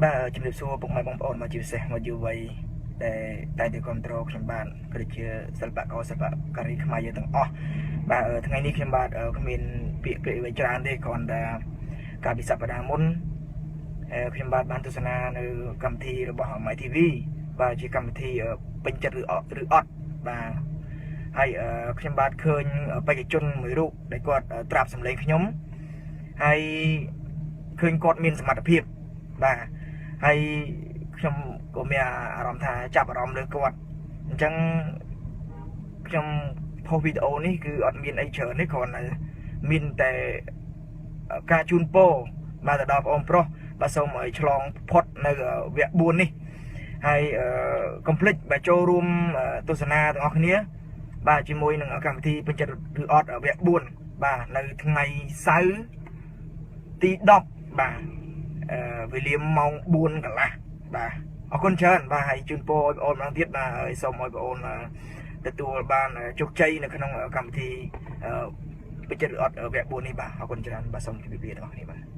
បាទជំរាបសួរពុកម៉ែបងប្អូនមកជាពិសេសមកយុវវ័យដែលតែទៅគ្រប់គ្រងខ្ញុំបាទក៏ដូចជាសិល្បករសិល្បការីខ្មែរយើងទាំងអស់បាទថ្ងៃនេះខ្ញុំបាទគ្មានពាក្យពេចន៍អ្វីច្រើនទេគ្រាន់តែកាលពីសប្តាហ៍មុនខ្ញុំបាទបានទស្សនានៅកម្មវិធីរបស់ My TV បាទជាកម្មវិធីពេញចិត្តឬអត់ឬអត់បាទហើយខ្ញុំបាទឃើញបេក្ខជនមួយរូបដែលគាត់ត្រាប់សម្លេងខ្ញុំហើយឃើញគាត់មានសមត្ថភាពបាទហើយខ្ញុំក៏មានអារម្មណ៍ថាចាប់អារម្មណ៍លើគាត់អញ្ចឹងខ្ញុំផុសវីដេអូនេះគឺអត់មានអីច្រើនទេគ្រាន់តែមានតែការជូនពរបាទទៅដល់បងប្រុសបាទសូមឲ្យឆ្លងផុតនៅវគ្គ4នេះហើយកុំភ្លេចបាទចូលរួមទស្សនាទាំងអស់គ្នា បាទជាមួយនឹងកម្មវិធីពេញចិត្តឬអត់វគ្គ4បាទនៅថ្ងៃសៅរ៍ទី10បាទវេលាម៉ោង4កន្លះបាទអរគុណច្រើនបាទហើយជូនពរឲ្យបងអូនម្ដងទៀតបាទហើយសូមឲ្យបងអូនទទួលបានជោគជ័យនៅក្នុងកម្មវិធីពេញចិត្តឬអត់វគ្គ4នេះបាទអរគុណច្រើនបាទសូមជម្រាបលាទាំងអស់គ្នាបាទ។